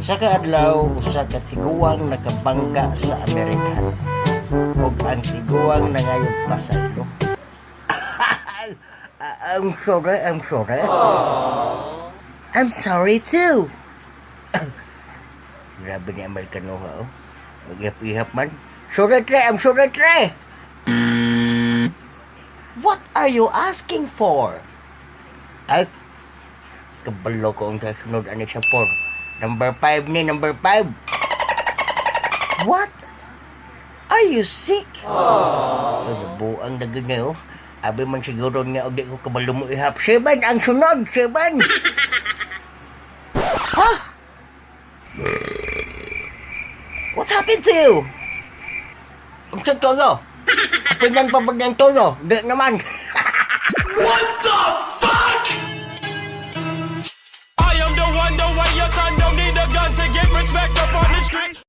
Usa ka adlaw, usa ka tiguang nakabangga sa Amerikano. Ug ang tiguang nangayong pasaylo. I'm sorry, I'm sorry. I'm sorry too. Grabe ni Amerikano ha, oh. Mag-ihap-ihap man. Sorry, tre, I'm sorry, tre. What are you asking for? Ay, kabalo ko ang kasunod ani sa 4. Number 5 ni, number 5. What? Are you sick? Ay, nabuang na ganyan, oh. Abi man siguro niya, og di ko kabalo mo ihap. 7 ang sunod, 7! Ha? What happened to you? Ang toyo? Apinan pa ba ng toyo? Di naman. What the fuck? I am the one, the way your son don't need a gun to get respect up on the street.